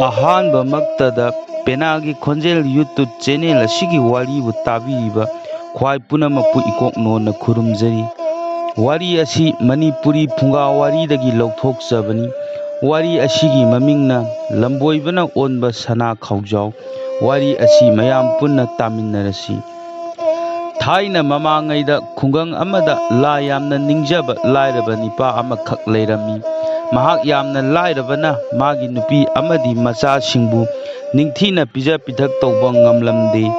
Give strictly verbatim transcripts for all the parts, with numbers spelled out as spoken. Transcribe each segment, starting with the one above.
ꯑꯍꯥꯟꯕꯃꯛꯇꯗ ꯄꯦꯅꯥꯒꯤ ꯈꯣꯟꯖꯦꯜ YouTube channel ꯑꯁꯤꯒꯤ ꯋꯥꯔꯤꯕꯨ ꯇꯥꯕꯤꯔꯤꯕ ꯈ꯭ꯋꯥꯏ ꯄꯨꯝꯅꯃꯛꯄꯨ ꯏꯀꯣꯛ ꯅꯣꯟꯅ ꯈꯨꯔꯨꯝꯖꯔꯤ꯫ ꯋꯥꯔꯤ ꯑꯁꯤ ꯃꯅꯤꯄꯨꯔꯤ ꯐꯨꯡꯒꯥ ꯋꯥꯔꯤꯗꯒꯤ ꯂꯧꯊꯣꯛꯆꯕꯅꯤ꯫ ꯋꯥꯔꯤ ꯑꯁꯤꯒꯤ ꯃꯃꯤꯡꯅ ꯂꯝꯕꯣꯏꯕꯅ ꯑꯣꯟꯕ ꯁꯅꯥ ꯈꯥꯎꯖꯥꯎ꯫ ꯋꯥꯔꯤ ꯑꯁꯤ ꯃꯌꯥꯝ ꯄꯨꯟꯅ ꯇꯥꯃꯤꯟꯅꯔꯁꯤ꯫ ꯊꯥꯏꯅ ꯃꯃꯥꯡꯉꯩꯗ ꯈꯨꯡꯒꯪ ꯑꯃꯗ ꯂꯥꯏ ꯌꯥꯝꯅ ꯅꯤꯡꯖꯕ ꯂꯥꯏꯔꯕ ꯅꯤꯄꯥ ꯑꯃꯈꯛ ꯂꯩꯔꯝꯃꯤ꯫ ꯃꯍꯥꯛ ꯌꯥꯝꯅ ꯂꯥꯏꯔꯕꯅ ꯃꯥꯒꯤ ꯅꯨꯄꯤ ꯑꯃꯗꯤ ꯃꯆꯥꯁꯤꯡꯕꯨ ꯅꯤꯡꯊꯤꯅ ꯄꯤꯖ ꯄꯤꯊꯛ ꯇꯧꯕ ꯉꯝꯂꯝꯗꯦ꯫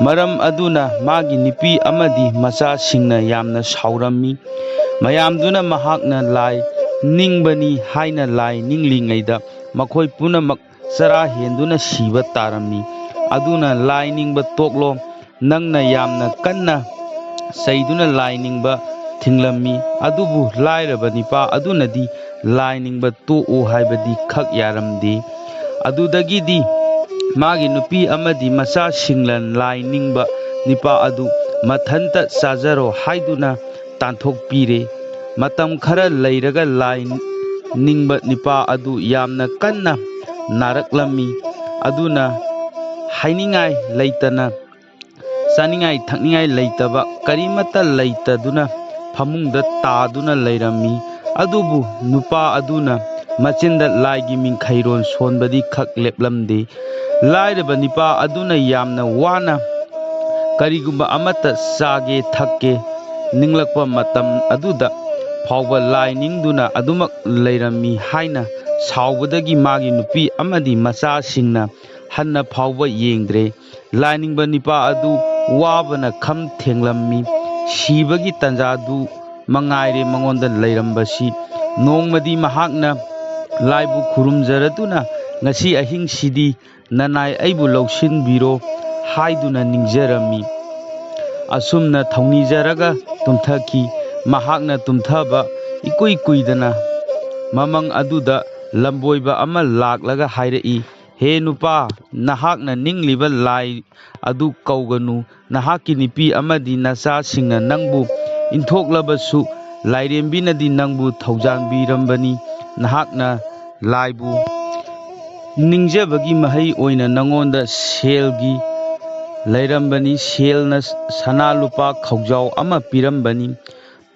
ꯃꯔꯝ ꯑꯗꯨꯅ ꯃꯥꯒꯤ ꯅꯨꯄꯤ ꯑꯃꯗꯤ ꯃꯆꯥꯁꯤꯡꯅ ꯌꯥꯝꯅ ꯁꯥꯎꯔꯝꯃꯤ꯫ ꯃꯌꯥꯝꯗꯨꯅ ꯃꯍꯥꯛꯅ ꯂꯥꯏ ꯅꯤꯡꯕꯅꯤ ꯍꯥꯏꯅ ꯂꯥꯏ ꯅꯤꯡꯂꯤꯉꯩꯗ ꯃꯈꯣꯏ ꯄꯨꯝꯅꯃꯛ ꯆꯔꯥ ꯍꯦꯟꯗꯨꯅ ꯁꯤꯕ ꯇꯥꯔꯝꯃꯤ꯫ ꯑꯗꯨꯅ ꯂꯥꯏ ꯅꯤꯡꯕ ꯇꯣꯛꯂꯣ, ꯅꯪꯅ ꯌꯥꯝꯅ ꯀꯟꯅ ꯆꯩꯗꯨꯅ ꯂꯥꯏ ꯅꯤꯡꯕ ꯊꯤꯡꯂꯝꯃꯤ꯫ ꯑꯗꯨꯕꯨ ꯂꯥꯏꯔꯕ ꯅꯤꯄꯥ ꯑꯗꯨꯅꯗꯤ ꯂꯥꯏ ꯅꯤꯡꯕ ꯇꯣꯛꯎ ꯍꯥꯏꯕꯗꯤ ꯈꯛ ꯌꯥꯔꯝꯗꯦ꯫ ꯑꯗꯨꯗꯒꯤꯗꯤ ꯃꯥꯒꯤ ꯅꯨꯄꯤ ꯑꯃꯗꯤ ꯃꯆꯥꯁꯤꯡꯅ ꯂꯥꯏ ꯅꯤꯡꯕ ꯅꯤꯄꯥ ꯑꯗꯨ ꯃꯊꯟꯇ ꯆꯥꯖꯔꯣ ꯍꯥꯏꯗꯨꯅ ꯇꯥꯟꯊꯣꯛꯄꯤꯔꯦ꯫ ꯃꯇꯝ ꯈꯔ ꯂꯩꯔꯒ ꯂꯥꯏ ꯅꯤꯡꯕ ꯅꯤꯄꯥ ꯑꯗꯨ ꯌꯥꯝꯅ ꯀꯟꯅ ꯅꯥꯔꯛꯂꯝꯃꯤ꯫ ꯑꯗꯨꯅ ꯍꯥꯏꯅꯤꯡꯉꯥꯏ ꯂꯩꯇꯅ, ꯆꯥꯅꯤꯡꯉꯥꯏ ꯊꯛꯅꯤꯡꯉꯥꯏ ꯂꯩꯇꯕ, ꯀꯔꯤꯃꯠꯇ ꯂꯩꯇꯗꯨꯅ ꯐꯃꯨꯡꯗ ꯇꯥꯗꯨꯅ ꯂꯩꯔꯝꯃꯤ꯫ ꯑꯗꯨꯕꯨ ꯅꯨꯄꯥ ꯑꯗꯨꯅ ꯃꯆꯤꯟꯗ ꯂꯥꯏꯒꯤ ꯃꯤꯡꯈꯩꯔꯣꯟ ꯁꯣꯟꯕꯗꯤ ꯈꯛ ꯂꯦꯞꯂꯝꯗꯦ꯫ ꯂꯥꯏꯔꯕ ꯅꯤꯄꯥ ꯑꯗꯨꯅ ꯌꯥꯝꯅ ꯋꯥꯅ ꯀꯔꯤꯒꯨꯝꯕ ꯑꯃꯠꯇ ꯆꯥꯒꯦ ꯊꯛꯀꯦ ꯅꯤꯡꯂꯛꯄ ꯃꯇꯝ ꯑꯗꯨꯗ ꯐꯥꯎꯕ ꯂꯥꯏ ꯅꯤꯡꯗꯨꯅ ꯑꯗꯨꯃꯛ ꯂꯩꯔꯝꯃꯤ ꯍꯥꯏꯅ ꯁꯥꯎꯕꯗꯒꯤ ꯃꯥꯒꯤ ꯅꯨꯄꯤ ꯑꯃꯗꯤ ꯃꯆꯥꯁꯤꯡꯅ ꯍꯟꯅ ꯐꯥꯎꯕ ꯌꯦꯡꯗ꯭ꯔꯦ꯫ ꯂꯥꯏꯅꯤꯡꯕ ꯅꯤꯄꯥ ꯑꯗꯨ ꯋꯥꯕꯅ ꯈꯝ ꯊꯦꯡꯂꯝꯃꯤ꯫ ꯁꯤꯕꯒꯤ ꯇꯟꯖꯥꯗꯨ ꯃꯉꯥꯏꯔꯦ ꯃꯉꯣꯟꯗ ꯂꯩꯔꯝꯕꯁꯤ꯫ ꯅꯣꯡꯃꯗꯤ ꯃꯍꯥꯛꯅ ꯂꯥꯏꯕꯨ ꯈꯨꯔꯨꯝꯖꯔꯗꯨꯅ, "ꯉꯁꯤ ꯑꯍꯤꯡꯁꯤꯗꯤ ꯅꯅꯥꯏ ꯑꯩꯕꯨ ꯂꯧꯁꯤꯟꯕꯤꯔꯣ" ꯍꯥꯏꯗꯨꯅ ꯅꯤꯡꯖꯔꯝꯃꯤ꯫ ꯑꯁꯨꯝꯅ ꯊꯧꯅꯤꯖꯔꯒ ꯇꯨꯝꯊꯈꯤ꯫ ꯃꯍꯥꯛꯅ ꯇꯨꯝꯊꯕ ꯏꯀꯨꯏ ꯀꯨꯏꯗꯅ ꯃꯃꯪ ꯑꯗꯨꯗ ꯂꯝꯕꯣꯏꯕ ꯑꯃ ꯂꯥꯛꯂꯒ ꯍꯥꯏꯔꯛꯏ, "ꯍꯦ ꯅꯨꯄꯥ, ꯅꯍꯥꯛꯅ ꯅꯤꯡꯂꯤꯕ ꯂꯥꯏ ꯑꯗꯨ ꯀꯧꯒꯅꯨ꯫ ꯅꯍꯥꯛꯀꯤ ꯅꯨꯄꯤ ꯑꯃꯗꯤ ꯅꯆꯥꯁꯤꯡꯅ ꯅꯪꯕꯨ ꯏꯟꯊꯣꯛꯂꯕꯁꯨ, ꯂꯥꯏꯔꯦꯝꯕꯤꯅꯗꯤ ꯅꯪꯕꯨ ꯊꯧꯖꯥꯟꯕꯤꯔꯝꯕꯅꯤ꯫ ꯅꯍꯥꯛꯅ ꯂꯥꯏꯕꯨ ꯅꯤꯡꯖꯕꯒꯤ ꯃꯍꯩ ꯑꯣꯏꯅ ꯅꯉꯣꯟꯗ ꯁꯦꯜꯒꯤ ꯂꯩꯔꯝꯕꯅꯤ꯫ ꯁꯦꯜꯅ ꯁꯅꯥ ꯂꯨꯄꯥ ꯈꯧꯖꯥꯎ ꯑꯃ ꯄꯤꯔꯝꯕꯅꯤ꯫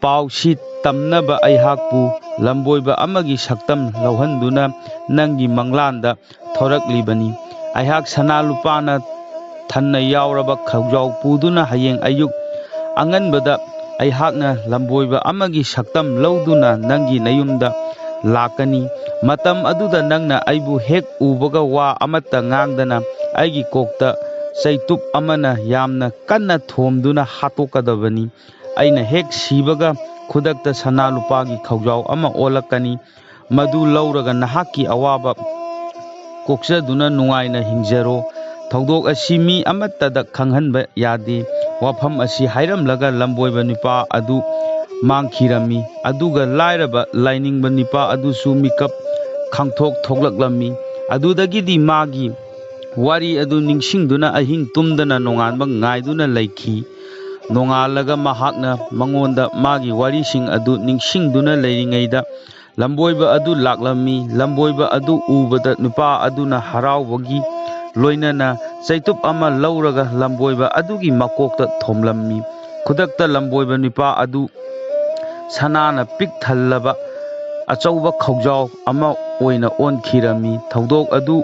ꯄꯥꯎꯁꯤ ꯇꯝꯅꯕ ꯑꯩꯍꯥꯛꯄꯨ ꯂꯝꯕꯣꯏꯕ ꯑꯃꯒꯤ ꯁꯛꯇꯝ ꯂꯧꯍꯟꯗꯨꯅ ꯅꯪꯒꯤ ꯃꯪꯂꯥꯟꯗ ꯊꯣꯔꯛꯂꯤꯕꯅꯤ꯫ ꯑꯩꯍꯥꯛ ꯁꯅꯥ ꯂꯨꯄꯥꯅ ꯊꯟꯅ ꯌꯥꯎꯔꯕ ꯈꯧꯖꯥꯎ ꯄꯨꯗꯨꯅ ꯍꯌꯦꯡ ꯑꯌꯨꯛ ꯑꯉꯟꯕꯗ ꯑꯩꯍꯥꯛꯅ ꯂꯝꯕꯣꯏꯕ ꯑꯃꯒꯤ ꯁꯛꯇꯝ ꯂꯧꯗꯨꯅ ꯅꯪꯒꯤ ꯅꯌꯨꯝꯗ ꯂꯥꯛꯀꯅꯤ꯫ ꯃꯇꯝ ꯑꯗꯨꯗ ꯅꯪꯅ ꯑꯩꯕꯨ ꯍꯦꯛ ꯎꯕꯒ ꯋꯥ ꯑꯃꯠꯇ ꯉꯥꯡꯗꯅ ꯑꯩꯒꯤ ꯀꯣꯛꯇ ꯆꯩꯇꯨꯞ ꯑꯃꯅ ꯌꯥꯝꯅ ꯀꯟꯅ ꯊꯣꯝꯗꯨꯅ ꯍꯥꯠꯇꯣꯛꯀꯗꯕꯅꯤ꯫ ꯑꯩꯅ ꯍꯦꯛ ꯁꯤꯕꯒ ꯈꯨꯗꯛꯇ ꯁꯅꯥ ꯂꯨꯄꯥꯒꯤ ꯈꯧꯖꯥꯎ ꯑꯃ ꯑꯣꯜꯂꯛꯀꯅꯤ꯫ ꯃꯗꯨ ꯂꯧꯔꯒ ꯅꯍꯥꯛꯀꯤ ꯑꯋꯥꯕ ꯀꯣꯛꯆꯗꯨꯅ ꯅꯨꯡꯉꯥꯏꯅ ꯍꯤꯡꯖꯔꯣ꯫ ꯊꯧꯗꯣꯛ ꯑꯁꯤ ꯃꯤ ꯑꯃꯠꯇꯗ ꯈꯪꯍꯟꯕ ꯌꯥꯗꯦ꯫ ꯋꯥꯐꯝ ꯑꯁꯤ ꯍꯥꯏꯔꯝꯂꯒ ꯂꯝꯕꯣꯏꯕ ꯅꯨꯄꯥ ꯑꯗꯨ ꯃꯥꯡꯈꯤꯔꯝꯃꯤ꯫ ꯑꯗꯨꯒ ꯂꯥꯏꯔꯕ ꯂꯥꯏꯅꯤꯡꯕ ꯅꯨꯄꯥ ꯑꯗꯨꯁꯨ ꯃꯤꯀꯞ ꯈꯪꯊꯣꯛ ꯊꯣꯛꯂꯛꯂꯝꯃꯤ꯫ ꯑꯗꯨꯗꯒꯤꯗꯤ ꯃꯥꯒꯤ ꯋꯥꯔꯤ ꯑꯗꯨ ꯅꯤꯡꯁꯤꯡꯗꯨꯅ ꯑꯍꯤꯡ ꯇꯨꯝꯗꯅ ꯅꯣꯡꯉꯥꯟꯕ ꯉꯥꯏꯗꯨꯅ ꯂꯩꯈꯤ꯫ ꯅꯣꯡꯉꯥꯜꯂꯒ ꯃꯍꯥꯛꯅ ꯃꯉꯣꯟꯗ ꯃꯥꯒꯤ ꯋꯥꯔꯤꯁꯤꯡ ꯑꯗꯨ ꯅꯤꯡꯁꯤꯡꯗꯨꯅ ꯂꯩꯔꯤꯉꯩꯗ ꯂꯝꯕꯣꯏꯕ ꯑꯗꯨ ꯂꯥꯛꯂꯝꯃꯤ꯫ ꯂꯝꯕꯣꯏꯕ ꯑꯗꯨ ꯎꯕꯗ ꯅꯨꯄꯥ ꯑꯗꯨꯅ ꯍꯔꯥꯎꯕꯒꯤ ꯂꯣꯏꯅꯅ ꯆꯩꯇꯨꯞ ꯑꯃ ꯂꯧꯔꯒ ꯂꯝꯕꯣꯏꯕ ꯑꯗꯨꯒꯤ ꯃꯀꯣꯛꯇ ꯊꯣꯝꯂꯝꯃꯤ꯫ ꯈꯨꯗꯛꯇ ꯂꯝꯕꯣꯏꯕ ꯅꯨꯄꯥ ꯑꯗꯨ ꯁꯅꯥꯅ ꯄꯤꯛ ꯊꯜꯂꯕ ꯑꯆꯧꯕ ꯈꯧꯖꯥꯎ ꯑꯃ ꯑꯣꯏꯅ ꯑꯣꯟꯈꯤꯔꯝꯃꯤ꯫ ꯊꯧꯗꯣꯛ ꯑꯗꯨ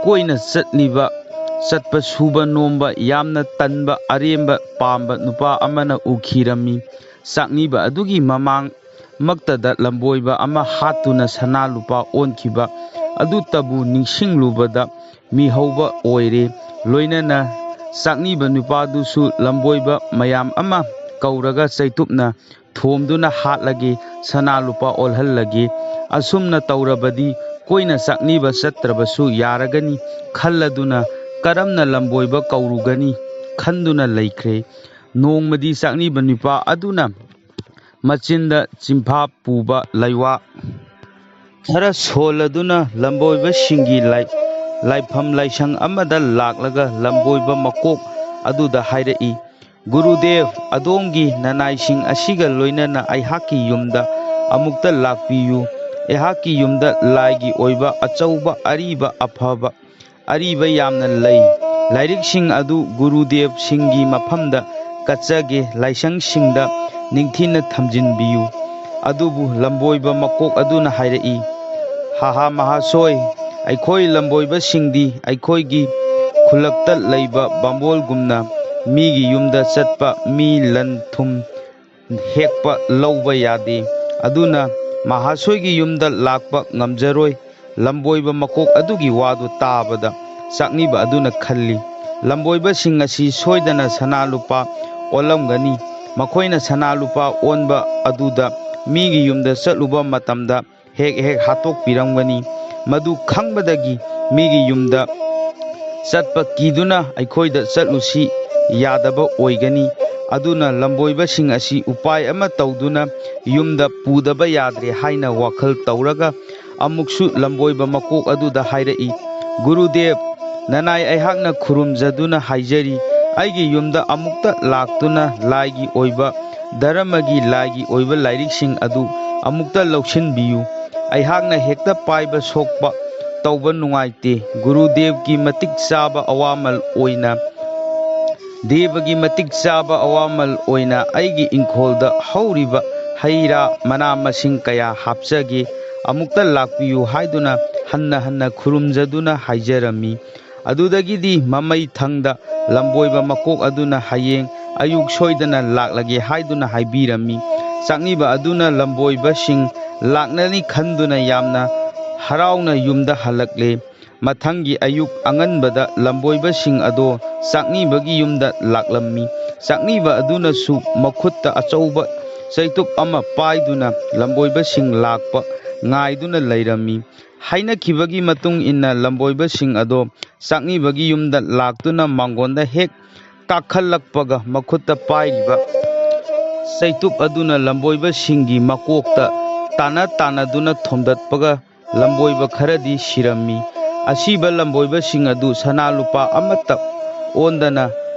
ꯀꯣꯏꯅ ꯆꯠꯂꯤꯕ, ꯆꯠꯄ ꯁꯨꯕ ꯅꯣꯝꯕ ꯌꯥꯝꯅ ꯇꯟꯕ ꯑꯔꯦꯝꯕ ꯄꯥꯝꯕ ꯅꯨꯄꯥ ꯑꯃꯅ ꯎꯈꯤꯔꯝꯃꯤ꯫ ꯆꯥꯛꯅꯤꯕ ꯑꯗꯨꯒꯤ ꯃꯃꯥꯡ ꯃꯛꯇꯗ ꯂꯝꯕꯣꯏꯕ ꯑꯃ ꯍꯥꯠꯇꯨꯅ ꯁꯅꯥ ꯂꯨꯄꯥ ꯑꯣꯟꯈꯤꯕ ꯑꯗꯨꯇꯕꯨ ꯅꯤꯡꯁꯤꯡꯂꯨꯕꯗ ꯃꯤꯍꯧꯕ ꯑꯣꯏꯔꯦ꯫ ꯂꯣꯏꯅꯅ ꯆꯥꯛꯅꯤꯕ ꯅꯨꯄꯥꯗꯨꯁꯨ ꯂꯝꯕꯣꯏꯕ ꯃꯌꯥꯝ ꯑꯃ ꯀꯧꯔꯒ ꯆꯩꯇꯨꯞꯅ ꯊꯣꯝꯗꯨꯅ ꯍꯥꯠꯂꯒꯦ, ꯁꯅꯥ ꯂꯨꯄꯥ ꯑꯣꯜꯍꯜꯂꯒꯦ꯫ ꯑꯁꯨꯝꯅ ꯇꯧꯔꯕꯗꯤ ꯀꯣꯏꯅ ꯆꯥꯛꯅꯤꯕ ꯆꯠꯇ꯭ꯔꯕꯁꯨ ꯌꯥꯔꯒꯅꯤ ꯈꯜꯂꯗꯨꯅ ꯀꯔꯝꯅ ꯂꯝꯕꯣꯏꯕ ꯀꯧꯔꯨꯒꯅꯤ ꯈꯟꯗꯨꯅ ꯂꯩꯈ꯭ꯔꯦ꯫ ꯅꯣꯡꯃꯗꯤ ꯆꯥꯛꯅꯤꯕ ꯅꯨꯄꯥ ꯑꯗꯨꯅ ꯃꯆꯤꯟꯗ ꯆꯤꯟꯐꯥ ꯄꯨꯕ ꯂꯩꯋꯥ ꯈꯔ ꯁꯣꯜꯂꯗꯨꯅ ꯂꯝꯕꯣꯏꯕꯁꯤꯡꯒꯤ ꯂꯥꯏ-, ꯂꯥꯏꯐꯝ ꯂꯥꯏꯁꯪ ꯑꯃꯗ ꯂꯥꯛꯂꯒ ꯂꯝꯕꯣꯏꯕ ꯃꯀꯣꯛ ꯑꯗꯨꯗ ꯍꯥꯏꯔꯛꯏ, "ꯒꯨꯔꯨꯗꯦꯕ, ꯑꯗꯣꯝꯒꯤ ꯅꯅꯥꯏꯁꯤꯡ ꯑꯁꯤꯒ ꯂꯣꯏꯅꯅ ꯑꯩꯍꯥꯛꯀꯤ ꯌꯨꯝꯗ ꯑꯃꯨꯛꯇ ꯂꯥꯛꯄꯤꯌꯨ꯫ ꯑꯩꯍꯥꯛꯀꯤ ꯌꯨꯝꯗ ꯂꯥꯏꯒꯤ ꯑꯣꯏꯕ ꯑꯆꯧꯕ ꯑꯔꯤꯕ ꯑꯐꯕ ꯑꯔꯤꯕ ꯌꯥꯝꯅ ꯂꯩ꯫ ꯂꯥꯏꯔꯤꯛꯁꯤꯡ ꯑꯗꯨ ꯒꯨꯔꯨꯗꯦꯕꯁꯤꯡꯒꯤ ꯃꯐꯝꯗ ꯀꯠꯆꯒꯦ, ꯂꯥꯏꯁꯪꯁꯤꯡꯗ ꯅꯤꯡꯊꯤꯅ ꯊꯝꯖꯤꯟꯕꯤꯌꯨ꯫ ꯑꯗꯨꯕꯨ ꯂꯝꯕꯣꯏꯕ ꯃꯀꯣꯛ ꯑꯗꯨꯅ ꯍꯥꯏꯔꯛꯏ, ꯍꯥꯍꯥ ꯃꯍꯥꯁꯣꯏ, ꯑꯩꯈꯣꯏ ꯂꯝꯕꯣꯏꯕꯁꯤꯡꯗꯤ ꯑꯩꯈꯣꯏꯒꯤ ꯈꯨꯜꯂꯛꯇ ꯂꯩꯕ ꯕꯥꯝꯕꯣꯜꯒꯨꯝꯅ ꯃꯤꯒꯤ ꯌꯨꯝꯗ ꯆꯠꯄ, ꯃꯤ ꯂꯟ ꯊꯨꯝ ꯍꯦꯛꯄ ꯂꯧꯕ ꯌꯥꯗꯦ꯫ ꯑꯗꯨꯅ ꯃꯍꯥꯁꯣꯏꯒꯤ ꯌꯨꯝꯗ ꯂꯥꯛꯄ ꯉꯝꯖꯔꯣꯏ꯫ ꯂꯝꯕꯣꯏꯕ ꯃꯀꯣꯛ ꯑꯗꯨꯒꯤ ꯋꯥꯗꯨ ꯇꯥꯕꯗ ꯆꯥꯛꯅꯤꯕ ꯑꯗꯨꯅ ꯈꯜꯂꯤ, ꯂꯝꯕꯣꯏꯕꯁꯤꯡ ꯑꯁꯤ ꯁꯣꯏꯗꯅ ꯁꯅꯥ ꯂꯨꯄꯥ ꯑꯣꯜꯂꯝꯒꯅꯤ꯫ ꯃꯈꯣꯏꯅ ꯁꯅꯥ ꯂꯨꯄꯥ ꯑꯣꯟꯕ ꯑꯗꯨꯗ ꯃꯤꯒꯤ ꯌꯨꯝꯗ ꯆꯠꯂꯨꯕ ꯃꯇꯝꯗ ꯍꯦꯛ ꯍꯦꯛ ꯍꯥꯠꯇꯣꯛꯄꯤꯔꯝꯒꯅꯤ꯫ ꯃꯗꯨ ꯈꯪꯕꯗꯒꯤ ꯃꯤꯒꯤ ꯌꯨꯝꯗ ꯆꯠꯄ ꯀꯤꯗꯨꯅ ꯑꯩꯈꯣꯏꯗ ꯆꯠꯂꯨꯁꯤ ꯌꯥꯗꯕ ꯑꯣꯏꯒꯅꯤ꯫ ꯑꯗꯨꯅ ꯂꯝꯕꯣꯏꯕꯁꯤꯡ ꯑꯁꯤ ꯎꯄꯥꯏ ꯑꯃ ꯇꯧꯗꯨꯅ ꯌꯨꯝꯗ ꯄꯨꯗꯕ ꯌꯥꯗ꯭ꯔꯦ ꯍꯥꯏꯅ ꯋꯥꯈꯜ ꯇꯧꯔꯒ ꯑꯃꯨꯛꯁꯨ ꯂꯝꯕꯣꯏꯕ ꯃꯀꯣꯛ ꯑꯗꯨꯗ ꯍꯥꯏꯔꯛꯏ, ꯒꯨꯔꯨꯗꯦꯕ, ꯅꯅꯥꯏ ꯑꯩꯍꯥꯛꯅ ꯈꯨꯔꯨꯝꯖꯗꯨꯅ ꯍꯥꯏꯖꯔꯤ, ꯑꯩꯒꯤ ꯌꯨꯝꯗ ꯑꯃꯨꯛꯇ ꯂꯥꯛꯇꯨꯅ ꯂꯥꯏꯒꯤ ꯑꯣꯏꯕ, ꯙꯔꯃꯒꯤ ꯂꯥꯏꯒꯤ ꯑꯣꯏꯕ ꯂꯥꯏꯔꯤꯛꯁꯤꯡ ꯑꯗꯨ ꯑꯃꯨꯛꯇ ꯂꯧꯁꯤꯟꯕꯤꯌꯨ꯫ ꯑꯩꯍꯥꯛꯅ ꯍꯦꯛꯇ ꯄꯥꯏꯕ ꯁꯣꯛꯄ ꯇꯧꯕ ꯅꯨꯡꯉꯥꯏꯇꯦ꯫ ꯒꯨꯔꯨꯗꯦꯕꯀꯤ ꯃꯇꯤꯛ ꯆꯥꯕ ꯑꯋꯥꯃꯜ ꯑꯣꯏꯅ ꯗꯦꯕꯒꯤ ꯃꯇꯤꯛ ꯆꯥꯕ ꯑꯋꯥꯃꯜ ꯑꯣꯏꯅ ꯑꯩꯒꯤ ꯏꯪꯈꯣꯜꯗ ꯍꯧꯔꯤꯕ ꯍꯩ ꯔꯥ ꯃꯅꯥ ꯃꯁꯤꯡ ꯀꯌꯥ ꯍꯥꯞꯆꯒꯦ, ꯑꯃꯨꯛꯇ ꯂꯥꯛꯄꯤꯌꯨ ꯍꯥꯏꯗꯨꯅ ꯍꯟꯅ ꯍꯟꯅ ꯈꯨꯔꯨꯝꯖꯗꯨꯅ ꯍꯥꯏꯖꯔꯝꯃꯤ꯫ ꯑꯗꯨꯗꯒꯤꯗꯤ ꯃꯃꯩ ꯊꯪꯗ ꯂꯝꯕꯣꯏꯕ ꯃꯀꯣꯛ ꯑꯗꯨꯅ ꯍꯌꯦꯡ ꯑꯌꯨꯛ ꯁꯣꯏꯗꯅ ꯂꯥꯛꯂꯒꯦ ꯍꯥꯏꯗꯨꯅ ꯍꯥꯏꯕꯤꯔꯝꯃꯤ꯫ ꯆꯥꯛꯅꯤꯕ ꯑꯗꯨꯅ ꯂꯝꯕꯣꯏꯕꯁꯤꯡ ꯂꯥꯛꯅꯅꯤ ꯈꯟꯗꯨꯅ ꯌꯥꯝꯅ ꯍꯔꯥꯎꯅ ꯌꯨꯝꯗ ꯍꯜꯂꯛꯂꯦ꯫ ꯃꯊꯪꯒꯤ ꯑꯌꯨꯛ ꯑꯉꯟꯕꯗ ꯂꯝꯕꯣꯏꯕꯁꯤꯡ ꯑꯗꯣ ꯆꯥꯛꯅꯤꯕꯒꯤ ꯌꯨꯝꯗ ꯂꯥꯛꯂꯝꯃꯤ꯫ ꯆꯥꯛꯅꯤꯕ ꯑꯗꯨꯅꯁꯨ ꯃꯈꯨꯠꯇ ꯑꯆꯧꯕ ꯆꯩꯇꯨꯞ ꯑꯃ ꯄꯥꯏꯗꯨꯅ ꯂꯝꯕꯣꯏꯕꯁꯤꯡ ꯂꯥꯛꯄ ꯉꯥꯏꯗꯨꯅ ꯂꯩꯔꯝꯃꯤ꯫ ꯍꯥꯏꯅꯈꯤꯕꯒꯤ ꯃꯇꯨꯡ ꯏꯟꯅ ꯂꯝꯕꯣꯏꯕꯁꯤꯡ ꯑꯗꯣ ꯆꯥꯛꯅꯤꯕꯒꯤ ꯌꯨꯝꯗ ꯂꯥꯛꯇꯨꯅ ꯃꯥꯡꯒꯣꯟꯗ ꯍꯦꯛ ꯀꯥꯈꯠꯂꯛꯄꯒ ꯃꯈꯨꯠꯇ ꯄꯥꯏꯔꯤꯕ ꯆꯩꯇꯨꯞ ꯑꯗꯨꯅ ꯂꯝꯕꯣꯏꯕꯁꯤꯡꯒꯤ ꯃꯀꯣꯛꯇ ꯇꯥꯟꯅ ꯇꯥꯟꯅꯗꯨꯅ ꯊꯣꯝꯗꯠꯄꯒ ꯂꯝꯕꯣꯏꯕ ꯈꯔꯗꯤ ꯁꯤꯔꯝꯃꯤ꯫ ꯑꯁꯤꯕ ꯂꯝꯕꯣꯏꯕꯁꯤꯡ ꯑꯗꯨ ꯁꯅꯥ ꯂꯨꯄꯥ ꯑꯃꯠꯇ ꯑꯣꯟꯗꯅ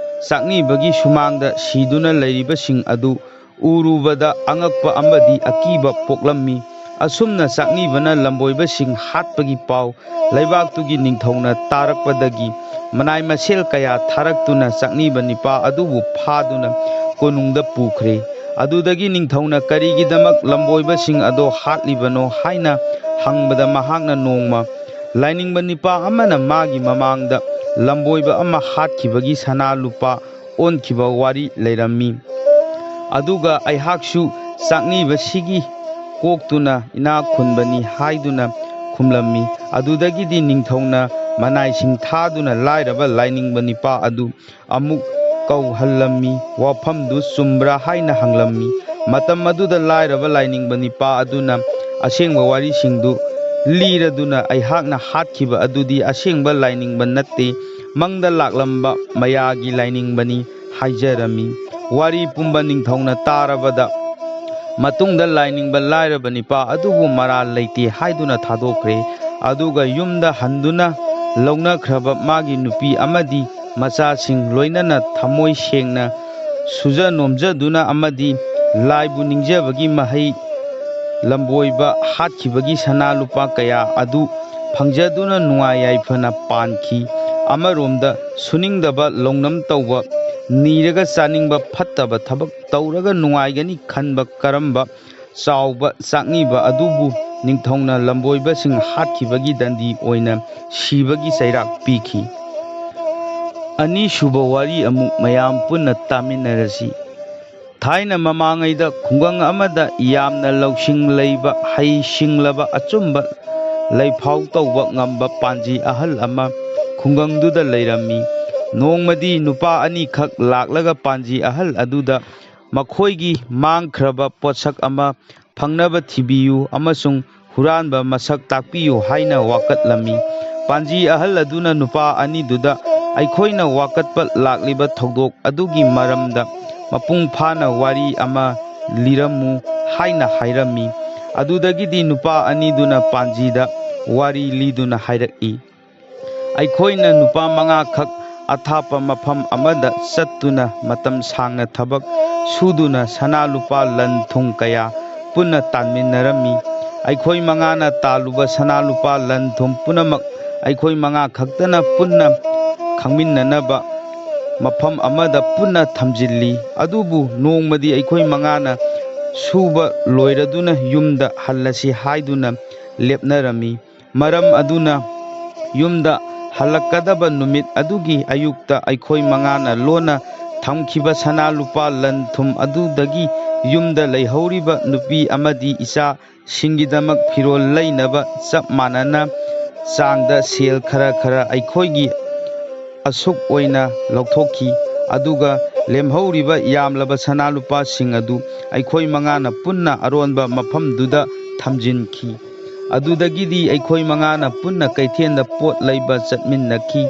ꯆꯥꯛꯅꯤꯕꯒꯤ ꯁꯨꯃꯥꯡꯗ ꯁꯤꯗꯨꯅ ꯂꯩꯔꯤꯕꯁꯤꯡ ꯑꯗꯨ ꯎꯔꯨꯕꯗ ꯑꯉꯛꯄ ꯑꯃꯗꯤ ꯑꯀꯤꯕ ꯄꯣꯛꯂꯝꯃꯤ꯫ ꯑꯁꯨꯝꯅ ꯆꯥꯛꯅꯤꯕꯅ ꯂꯝꯕꯣꯏꯕꯁꯤꯡ ꯍꯥꯠꯄꯒꯤ ꯄꯥꯎ ꯂꯩꯕꯥꯛꯇꯨꯒꯤ ꯅꯤꯡꯊꯧꯅ ꯇꯥꯔꯛꯄꯗꯒꯤ, ꯃꯅꯥꯏ ꯃꯁꯦꯜ ꯀꯌꯥ ꯊꯥꯔꯛꯇꯨꯅ ꯆꯥꯛꯅꯤꯕ ꯅꯤꯄꯥ ꯑꯗꯨꯕꯨ ꯐꯥꯗꯨꯅ ꯀꯣꯅꯨꯡꯗ ꯄꯨꯈ꯭ꯔꯦ꯫ ꯑꯗꯨꯗꯒꯤ ꯅꯤꯡꯊꯧꯅ ꯀꯔꯤꯒꯤꯗꯃꯛ ꯂꯝꯕꯣꯏꯕꯁꯤꯡ ꯑꯗꯣ ꯍꯥꯠꯂꯤꯕꯅꯣ ꯍꯥꯏꯅ ꯍꯪꯕꯗ, ꯃꯍꯥꯛꯅ ꯅꯣꯡꯃ ꯂꯥꯏꯅꯤꯡꯕ ꯅꯤꯄꯥ ꯑꯃꯅ ꯃꯥꯒꯤ ꯃꯃꯥꯡꯗ ꯂꯝꯕꯣꯏꯕ ꯑꯃ ꯍꯥꯠꯈꯤꯕꯒꯤ ꯁꯅꯥ ꯂꯨꯄꯥ ꯑꯣꯟꯈꯤꯕ ꯋꯥꯔꯤ ꯂꯩꯔꯝꯃꯤ꯫ ꯑꯗꯨꯒ ꯑꯩꯍꯥꯛꯁꯨ ꯆꯥꯛꯅꯤꯕꯁꯤꯒꯤ ꯀꯣꯛꯇꯨꯅ ꯏꯅꯥꯛ ꯈꯨꯟꯕꯅꯤ ꯍꯥꯏꯗꯨꯅ ꯈꯨꯝꯂꯝꯃꯤ꯫ ꯑꯗꯨꯗꯒꯤꯗꯤ ꯅꯤꯡꯊꯧꯅ ꯃꯅꯥꯏꯁꯤꯡ ꯊꯥꯗꯨꯅ ꯂꯥꯏꯔꯕ ꯂꯥꯏꯅꯤꯡꯕ ꯅꯤꯄꯥ ꯑꯗꯨ ꯑꯃꯨꯛ ꯀꯧꯍꯜꯂꯝꯃꯤ꯫ ꯋꯥꯐꯝꯗꯨ ꯆꯨꯝꯕ꯭ꯔꯥ ꯍꯥꯏꯅ ꯍꯪꯂꯝꯃꯤ꯫ ꯃꯇꯝ ꯑꯗꯨꯗ ꯂꯥꯏꯔꯕ ꯂꯥꯏꯅꯤꯡꯕ ꯅꯤꯄꯥ ꯑꯗꯨꯅ ꯑꯁꯦꯡꯕ ꯋꯥꯔꯤꯁꯤꯡꯗꯨ ꯂꯤꯔꯗꯨꯅ, ꯑꯩꯍꯥꯛꯅ ꯍꯥꯠꯈꯤꯕ ꯑꯗꯨꯗꯤ ꯑꯁꯦꯡꯕ ꯂꯥꯏꯅꯤꯡꯕ ꯅꯠꯇꯦ, ꯃꯪꯗ ꯂꯥꯛꯂꯝꯕ ꯃꯌꯥꯒꯤ ꯂꯥꯏꯅꯤꯡꯕꯅꯤ ꯍꯥꯏꯖꯔꯝꯃꯤ꯫ ꯋꯥꯔꯤ ꯄꯨꯝꯕ ꯅꯤꯡꯊꯧꯅ ꯇꯥꯔꯕꯗ ꯃꯇꯨꯡꯗ ꯂꯥꯏꯅꯤꯡꯕ ꯂꯥꯏꯔꯕ ꯅꯤꯄꯥ ꯑꯗꯨꯕꯨ ꯃꯔꯥꯜ ꯂꯩꯇꯦ ꯍꯥꯏꯗꯨꯅ ꯊꯥꯗꯣꯛꯈ꯭ꯔꯦ꯫ ꯑꯗꯨꯒ ꯌꯨꯝꯗ ꯍꯟꯗꯨꯅ ꯂꯧꯅꯈ꯭ꯔꯕ ꯃꯥꯒꯤ ꯅꯨꯄꯤ ꯑꯃꯗꯤ ꯃꯆꯥꯁꯤꯡ ꯂꯣꯏꯅꯅ ꯊꯃꯣꯏ ꯁꯦꯡꯅ ꯁꯨꯖ ꯅꯣꯝꯖꯗꯨꯅ ꯑꯃꯗꯤ ꯂꯥꯏꯕꯨ ꯅꯤꯡꯖꯕꯒꯤ ꯃꯍꯩ ꯂꯝꯕꯣꯏꯕ ꯍꯥꯠꯈꯤꯕꯒꯤ ꯁꯅꯥ ꯂꯨꯄꯥ ꯀꯌꯥ ꯑꯗꯨ ꯐꯪꯖꯗꯨꯅ ꯅꯨꯡꯉꯥꯏ ꯌꯥꯏꯐꯅ ꯄꯥꯟꯈꯤ꯫ ꯑꯃꯔꯣꯝꯗ ꯁꯨꯅꯤꯡꯗꯕ ꯂꯧꯅꯝ ꯇꯧꯕ, ꯅꯤꯔꯒ ꯆꯥꯅꯤꯡꯕ ꯐꯠꯇꯕ ꯊꯕꯛ ꯇꯧꯔꯒ ꯅꯨꯡꯉꯥꯏꯒꯅꯤ ꯈꯟꯕ ꯀꯔꯝꯕ ꯆꯥꯎꯕ ꯆꯥꯛꯅꯤꯕ ꯑꯗꯨꯕꯨ ꯅꯤꯡꯊꯧꯅ ꯂꯝꯕꯣꯏꯕꯁꯤꯡ ꯍꯥꯠꯈꯤꯕꯒꯤ ꯗꯟꯗꯤ ꯑꯣꯏꯅ ꯁꯤꯕꯒꯤ ꯆꯩꯔꯥꯛ ꯄꯤꯈꯤ꯫ ꯑꯅꯤꯁꯨꯕ ꯋꯥꯔꯤ ꯑꯃꯨꯛ ꯃꯌꯥꯝ ꯄꯨꯟꯅ ꯇꯥꯃꯤꯟꯅꯔꯁꯤ꯫ ꯊꯥꯏꯅ ꯃꯃꯥꯡꯉꯩꯗ ꯈꯨꯡꯒꯪ ꯑꯃꯗ ꯌꯥꯝꯅ ꯂꯧꯁꯤꯡ ꯂꯩꯕ, ꯍꯩ ꯁꯤꯡꯂꯕ, ꯑꯆꯨꯝꯕ ꯂꯩꯐꯥꯎ ꯇꯧꯕ ꯉꯝꯕ ꯄꯥꯟꯖꯤ ꯑꯍꯜ ꯑꯃ ꯈꯨꯡꯒꯪꯗꯨꯗ ꯂꯩꯔꯝꯃꯤ꯫ ꯅꯣꯡꯃꯗꯤ ꯅꯨꯄꯥ ꯑꯅꯤꯈꯛ ꯂꯥꯛꯂꯒ ꯄꯥꯟꯖꯤ ꯑꯍꯜ ꯑꯗꯨꯗ ꯃꯈꯣꯏꯒꯤ ꯃꯥꯡꯈ꯭ꯔꯕ ꯄꯣꯠꯁꯛ ꯑꯃ ꯐꯪꯅꯕ ꯊꯤꯕꯤꯌꯨ ꯑꯃꯁꯨꯡ ꯍꯨꯔꯥꯟꯕ ꯃꯁꯛ ꯇꯥꯛꯄꯤꯌꯨ ꯍꯥꯏꯅ ꯋꯥꯀꯠꯂꯝꯃꯤ꯫ ꯄꯥꯟꯖꯤ ꯑꯍꯜ ꯑꯗꯨꯅ ꯅꯨꯄꯥ ꯑꯅꯤꯗꯨꯗ ꯑꯩꯈꯣꯏꯅ ꯋꯥꯀꯠꯄ ꯂꯥꯛꯂꯤꯕ ꯊꯧꯗꯣꯛ ꯑꯗꯨꯒꯤ ꯃꯔꯝꯗ ꯃꯄꯨꯡ ꯐꯥꯅ ꯋꯥꯔꯤ ꯑꯃ ꯂꯤꯔꯝꯃꯨ ꯍꯥꯏꯅ ꯍꯥꯏꯔꯝꯃꯤ꯫ ꯑꯗꯨꯗꯒꯤꯗꯤ ꯅꯨꯄꯥ ꯑꯅꯤꯗꯨꯅ ꯄꯥꯟꯖꯤꯗ ꯋꯥꯔꯤ ꯂꯤꯗꯨꯅ ꯍꯥꯏꯔꯛꯏ, ꯑꯩꯈꯣꯏꯅ ꯅꯨꯄꯥ ꯃꯉꯥꯈꯛ ꯑꯊꯥꯞꯄ ꯃꯐꯝ ꯑꯃꯗ ꯆꯠꯇꯨꯅ ꯃꯇꯝ ꯁꯥꯡꯅ ꯊꯕꯛ ꯁꯨꯗꯨꯅ ꯁꯅꯥ ꯂꯨꯄꯥ ꯂꯟ ꯊꯨꯝ ꯀꯌꯥ ꯄꯨꯟꯅ ꯇꯥꯟꯃꯤꯟꯅꯔꯝꯃꯤ꯫ ꯑꯩꯈꯣꯏ ꯃꯉꯥꯅ ꯇꯥꯜꯂꯨꯕ ꯁꯅꯥ ꯂꯨꯄꯥ ꯂꯟ ꯊꯨꯝ ꯄꯨꯝꯅꯃꯛ ꯑꯩꯈꯣꯏ ꯃꯉꯥ ꯈꯛꯇꯅ ꯄꯨꯟꯅ ꯈꯪꯃꯤꯟꯅꯅꯕ ꯃꯐꯝ ꯑꯃꯗ ꯄꯨꯟꯅ ꯊꯝꯖꯤꯜꯂꯤ꯫ ꯑꯗꯨꯕꯨ ꯅꯣꯡꯃꯗꯤ ꯑꯩꯈꯣꯏ ꯃꯉꯥꯅ ꯁꯨꯕ ꯂꯣꯏꯔꯗꯨꯅ ꯌꯨꯝꯗ ꯍꯜꯂꯁꯤ ꯍꯥꯏꯗꯨꯅ ꯂꯦꯞꯅꯔꯝꯃꯤ꯫ ꯃꯔꯝ ꯑꯗꯨꯅ ꯌꯨꯝꯗ ꯍꯜꯂꯛꯀꯗꯕ ꯅꯨꯃꯤꯠ ꯑꯗꯨꯒꯤ ꯑꯌꯨꯛꯇ ꯑꯩꯈꯣꯏ ꯃꯉꯥꯅ ꯂꯣꯟꯅ ꯊꯝꯈꯤꯕ ꯁꯅꯥ ꯂꯨꯄꯥ ꯂꯟ ꯊꯨꯝ ꯑꯗꯨꯗꯒꯤ ꯌꯨꯝꯗ ꯂꯩꯍꯧꯔꯤꯕ ꯅꯨꯄꯤ ꯑꯃꯗꯤ ꯏꯆꯥꯁꯤꯡꯒꯤꯗꯃꯛ ꯐꯤꯔꯣꯜ ꯂꯩꯅꯕ ꯆꯞ ꯃꯥꯟꯅꯅ ꯆꯥꯡꯗ ꯁꯦꯜ ꯈꯔ ꯈꯔ ꯑꯩꯈꯣꯏꯒꯤ ꯑꯁꯨꯛ ꯑꯣꯏꯅ ꯂꯧꯊꯣꯛꯈꯤ꯫ ꯑꯗꯨꯒ ꯂꯦꯝꯍꯧꯔꯤꯕ ꯌꯥꯝꯂꯕ ꯁꯅꯥ ꯂꯨꯄꯥꯁꯤꯡ ꯑꯗꯨ ꯑꯩꯈꯣꯏ ꯃꯉꯥꯅ ꯄꯨꯟꯅ ꯑꯔꯣꯟꯕ ꯃꯐꯝꯗꯨꯗ ꯊꯝꯖꯤꯟꯈꯤ꯫ ꯑꯗꯨꯗꯒꯤꯗꯤ ꯑꯩꯈꯣꯏ ꯃꯉꯥꯅ ꯄꯨꯟꯅ ꯀꯩꯊꯦꯜꯗ ꯄꯣꯠ ꯂꯩꯕ ꯆꯠꯃꯤꯟꯅꯈꯤ꯫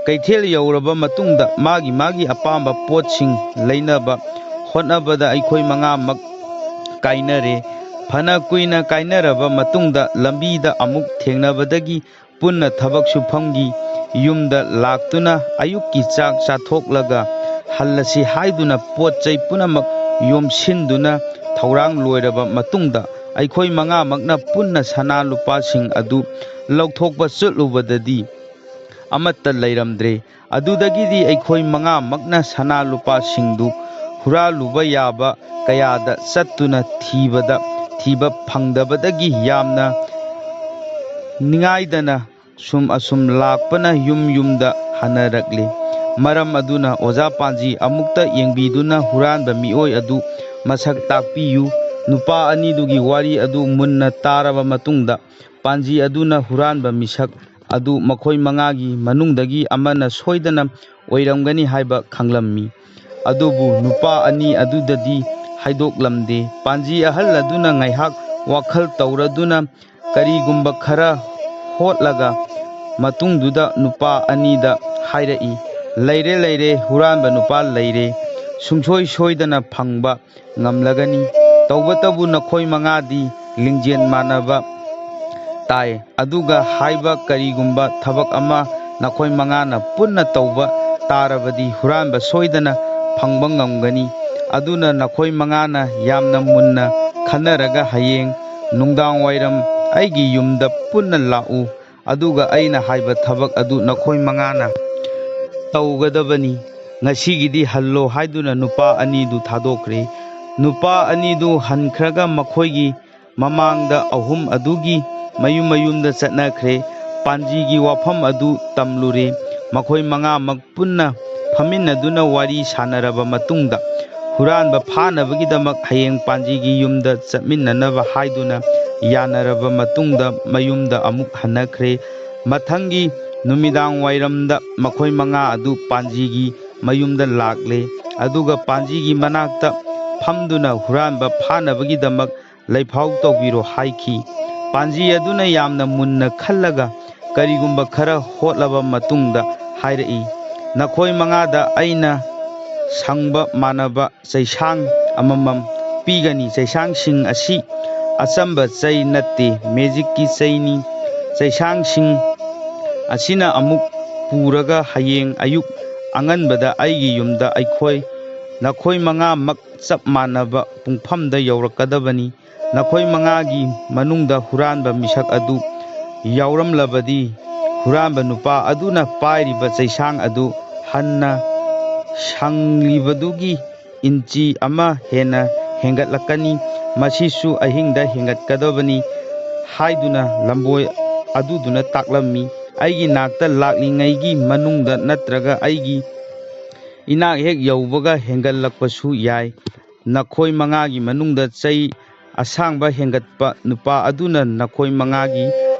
ꯀꯩꯊꯦꯜ ꯌꯧꯔꯕ ꯃꯇꯨꯡꯗ ꯃꯥꯒꯤ ꯃꯥꯒꯤ ꯑꯄꯥꯝꯕ ꯄꯣꯠꯁꯤꯡ ꯂꯩꯅꯕ ꯍꯣꯠꯅꯕꯗ ꯑꯩꯈꯣꯏ ꯃꯉꯥꯃꯛ ꯀꯥꯏꯅꯔꯦ꯫ ꯐꯅ ꯀꯨꯏꯅ ꯀꯥꯏꯅꯔꯕ ꯃꯇꯨꯡꯗ ꯂꯝꯕꯤꯗ ꯑꯃꯨꯛ ꯊꯦꯡꯅꯕꯗꯒꯤ ꯄꯨꯟꯅ ꯊꯕꯛ ꯁꯨꯐꯝꯒꯤ ꯌꯨꯝꯗ ꯂꯥꯛꯇꯨꯅ ꯑꯌꯨꯛꯀꯤ ꯆꯥꯛ ꯆꯥꯊꯣꯛꯂꯒ ꯍꯜꯂꯁꯤ ꯍꯥꯏꯗꯨꯅ ꯄꯣꯠ ꯆꯩ ꯄꯨꯝꯅꯃꯛ ꯌꯣꯝꯁꯤꯟꯗꯨꯅ ꯊꯧꯔꯥꯡ ꯂꯣꯏꯔꯕ ꯃꯇꯨꯡꯗ ꯑꯩꯈꯣꯏ ꯃꯉꯥꯃꯛꯅ ꯄꯨꯟꯅ ꯁꯅꯥ ꯂꯨꯄꯥꯁꯤꯡ ꯑꯗꯨ ꯂꯧꯊꯣꯛꯄ ꯆꯠꯂꯨꯕꯗꯗꯤ ꯑꯃꯠꯇ ꯂꯩꯔꯝꯗ꯭ꯔꯦ꯫ ꯑꯗꯨꯗꯒꯤꯗꯤ ꯑꯩꯈꯣꯏ ꯃꯉꯥꯃꯛꯅ ꯁꯅꯥ ꯂꯨꯄꯥꯁꯤꯡꯗꯨ ꯍꯨꯔꯥꯜꯂꯨꯕ ꯌꯥꯕ ꯀꯌꯥꯗ ꯆꯠꯇꯨꯅ ꯊꯤꯕꯗ, ꯊꯤꯕ ꯐꯪꯗꯕꯗꯒꯤ ꯌꯥꯝꯅ ꯅꯤꯡꯉꯥꯏꯗꯅ ꯁꯨꯝ ꯑꯁꯨꯝ ꯂꯥꯛꯄꯅ ꯌꯨꯝ ꯌꯨꯝꯗ ꯍꯟꯅꯔꯛꯂꯤ꯫ ꯃꯔꯝ ꯑꯗꯨꯅ ꯑꯣꯖꯥ ꯄꯥꯟꯖꯤ ꯑꯃꯨꯛꯇ ꯌꯦꯡꯕꯤꯗꯨꯅ ꯍꯨꯔꯥꯟꯕ ꯃꯤꯑꯣꯏ ꯑꯗꯨ ꯃꯁꯛ ꯇꯥꯛꯄꯤꯌꯨ꯫ ꯅꯨꯄꯥ ꯑꯅꯤꯗꯨꯒꯤ ꯋꯥꯔꯤ ꯑꯗꯨ ꯃꯨꯟꯅ ꯇꯥꯔꯕ ꯃꯇꯨꯡꯗ ꯄꯥꯟꯖꯤ ꯑꯗꯨꯅ ꯍꯨꯔꯥꯟꯕ ꯃꯤꯁꯛ ꯑꯗꯨ ꯃꯈꯣꯏ ꯃꯉꯥꯒꯤ ꯃꯅꯨꯡꯗꯒꯤ ꯑꯃꯅ ꯁꯣꯏꯗꯅ ꯑꯣꯏꯔꯝꯒꯅꯤ ꯍꯥꯏꯕ ꯈꯪꯂꯝꯃꯤ꯫ ꯑꯗꯨꯕꯨ ꯅꯨꯄꯥ ꯑꯅꯤ ꯑꯗꯨꯗꯗꯤ ꯍꯥꯏꯗꯣꯛꯂꯝꯗꯦ꯫ ꯄꯥꯟꯖꯤ ꯑꯍꯜ ꯑꯗꯨꯅ ꯉꯥꯏꯍꯥꯛ ꯋꯥꯈꯜ ꯇꯧꯔꯗꯨꯅ ꯀꯔꯤꯒꯨꯝꯕ ꯈꯔ ꯍꯣꯠꯂꯒ ꯃꯇꯨꯡꯗꯨꯗ ꯅꯨꯄꯥ ꯑꯅꯤꯗ ꯍꯥꯏꯔꯛꯏ, "ꯂꯩꯔꯦ, ꯂꯩꯔꯦ, ꯍꯨꯔꯥꯟꯕ ꯅꯨꯄꯥ ꯂꯩꯔꯦ꯫ ꯁꯨꯡꯁꯣꯏ ꯁꯣꯏꯗꯅ ꯐꯪꯕ ꯉꯝꯂꯒꯅꯤ꯫ ꯇꯧꯕꯇꯕꯨ ꯅꯈꯣꯏ ꯃꯉꯥꯗꯤ ꯂꯤꯡꯖꯦꯜ ꯃꯥꯟꯅꯕ ꯇꯥꯏ꯫ ꯑꯗꯨꯒ ꯍꯥꯏꯕ ꯀꯔꯤꯒꯨꯝꯕ ꯊꯕꯛ ꯑꯃ ꯅꯈꯣꯏ ꯃꯉꯥꯅ ꯄꯨꯟꯅ ꯇꯧꯕ ꯇꯥꯔꯕꯗꯤ ꯍꯨꯔꯥꯟꯕ ꯁꯣꯏꯗꯅ ꯐꯪꯕ ꯉꯝꯒꯅꯤ꯫ ꯑꯗꯨꯅ ꯅꯈꯣꯏ ꯃꯉꯥꯅ ꯌꯥꯝꯅ ꯃꯨꯟꯅ ꯈꯟꯅꯔꯒ ꯍꯌꯦꯡ ꯅꯨꯡꯗꯥꯡ ꯋꯥꯏꯔꯝ ꯑꯩꯒꯤ ꯌꯨꯝꯗ ꯄꯨꯟꯅ ꯂꯥꯛꯎ, ꯑꯗꯨꯒ ꯑꯩꯅ ꯍꯥꯏꯕ ꯊꯕꯛ ꯑꯗꯨ ꯅꯈꯣꯏ ꯃꯉꯥꯅ ꯇꯧꯒꯗꯕꯅꯤ꯫ ꯉꯁꯤꯒꯤꯗꯤ ꯍꯜꯂꯣ" ꯍꯥꯏꯗꯨꯅ ꯅꯨꯄꯥ ꯑꯅꯤꯗꯨ ꯊꯥꯗꯣꯛꯈ꯭ꯔꯦ꯫ ꯅꯨꯄꯥ ꯑꯅꯤꯗꯨ ꯍꯟꯈ꯭ꯔꯒ ꯃꯈꯣꯏꯒꯤ ꯃꯃꯥꯡꯗ ꯑꯍꯨꯝ ꯑꯗꯨꯒꯤ ꯃꯌꯨꯝ ꯃꯌꯨꯝꯗ ꯆꯠꯅꯈ꯭ꯔꯦ꯫ ꯄꯥꯟꯖꯤꯒꯤ ꯋꯥꯐꯝ ꯑꯗꯨ ꯇꯝꯂꯨꯔꯦ꯫ ꯃꯈꯣꯏ ꯃꯉꯥꯃꯛ ꯄꯨꯟꯅ ꯐꯝꯃꯤꯟꯅꯗꯨꯅ ꯋꯥꯔꯤ ꯁꯥꯟꯅꯔꯕ ꯃꯇꯨꯡꯗ, ꯍꯨꯔꯥꯟꯕ ꯐꯥꯅꯕꯒꯤꯗꯃꯛ ꯍꯌꯦꯡ ꯄꯥꯟꯖꯤꯒꯤ ꯌꯨꯝꯗ ꯆꯠꯃꯤꯟꯅꯅꯕ ꯍꯥꯏꯗꯨꯅ ꯌꯥꯅꯔꯕ ꯃꯇꯨꯡꯗ, ꯃꯌꯨꯝꯗ ꯑꯃꯨꯛ ꯍꯟꯅꯈ꯭ꯔꯦ꯫ ꯃꯊꯪꯒꯤ ꯅꯨꯃꯤꯗꯥꯡ ꯋꯥꯏꯔꯝꯗ ꯃꯈꯣꯏ ꯃꯉꯥ ꯑꯗꯨ ꯄꯥꯟꯖꯤꯒꯤ ꯃꯌꯨꯝꯗ ꯂꯥꯛꯂꯦ, ꯑꯗꯨꯒ ꯄꯥꯟꯖꯤꯒꯤ ꯃꯅꯥꯛꯇ ꯐꯝꯗꯨꯅ ꯍꯨꯔꯥꯟꯕ ꯐꯥꯅꯕꯒꯤꯗꯃꯛ ꯂꯩꯐꯥꯎ ꯇꯧꯕꯤꯔꯣ ꯍꯥꯏꯈꯤ꯫ ꯄꯥꯟꯖꯤ ꯑꯗꯨꯅ ꯌꯥꯝꯅ ꯃꯨꯟꯅ ꯈꯜꯂꯒ ꯀꯔꯤꯒꯨꯝꯕ ꯈꯔ ꯍꯣꯠꯂꯕ ꯃꯇꯨꯡꯗ ꯍꯥꯏꯔꯛꯏ, "ꯅꯈꯣꯏ ꯃꯉꯥꯗ ꯑꯩꯅ ꯁꯪꯕ ꯃꯥꯟꯅꯕ ꯆꯩꯁꯥꯡ ꯑꯃꯃꯝ ꯄꯤꯒꯅꯤ꯫ ꯆꯩꯁꯥꯡꯁꯤꯡ ꯑꯁꯤ ꯑꯆꯝꯕ ꯆꯩ ꯅꯠꯇꯦ, ꯃꯦꯖꯤꯛꯀꯤ ꯆꯩꯅꯤ꯫ ꯆꯩꯁꯥꯡꯁꯤꯡ ꯑꯁꯤꯅ ꯑꯃꯨꯛ ꯄꯨꯔꯒ ꯍꯌꯦꯡ ꯑꯌꯨꯛ ꯑꯉꯟꯕꯗ ꯑꯩꯒꯤ ꯌꯨꯝꯗ ꯑꯩꯈꯣꯏ, ꯅꯈꯣꯏ ꯃꯉꯥꯃꯛ ꯆꯞ ꯃꯥꯟꯅꯕ ꯄꯨꯡꯐꯝꯗ ꯌꯧꯔꯛꯀꯗꯕꯅꯤ꯫ ꯅꯈꯣꯏ ꯃꯉꯥꯒꯤ ꯃꯅꯨꯡꯗ ꯍꯨꯔꯥꯟꯕ ꯃꯤꯁꯛ ꯑꯗꯨ ꯌꯥꯎꯔꯝꯂꯕꯗꯤ, ꯍꯨꯔꯥꯟꯕ ꯅꯨꯄꯥ ꯑꯗꯨꯅ ꯄꯥꯏꯔꯤꯕ ꯆꯩꯁꯥꯡ ꯑꯗꯨ ꯍꯟꯅ ꯁꯪꯂꯤꯕꯗꯨꯒꯤ ꯏꯟꯆꯤ ꯑꯃ ꯍꯦꯟꯅ ꯍꯦꯟꯒꯠꯂꯛꯀꯅꯤ꯫ ꯃꯁꯤꯁꯨ ꯑꯍꯤꯡꯗ ꯍꯦꯟꯒꯠꯀꯗꯕꯅꯤ" ꯍꯥꯏꯗꯨꯅ ꯂꯝꯕꯣꯏ ꯑꯗꯨꯗꯨꯅ ꯇꯥꯛꯂꯝꯃꯤ꯫ "ꯑꯩꯒꯤ ꯅꯥꯛꯇ ꯂꯥꯛꯂꯤꯉꯩꯒꯤ ꯃꯅꯨꯡꯗ ꯅꯠꯇ꯭ꯔꯒ ꯑꯩꯒꯤ ꯏꯅꯥꯛ ꯍꯦꯛ ꯌꯧꯕꯒ ꯍꯦꯟꯒꯠꯂꯛꯄꯁꯨ ꯌꯥꯏ꯫ ꯅꯈꯣꯏ ꯃꯉꯥꯒꯤ ꯃꯅꯨꯡꯗ ꯆꯩ ꯑꯁꯥꯡꯕ ꯍꯦꯟꯒꯠꯄ ꯅꯨꯄꯥ ꯑꯗꯨꯅ ꯅꯈꯣꯏ ꯃꯉꯥꯒꯤ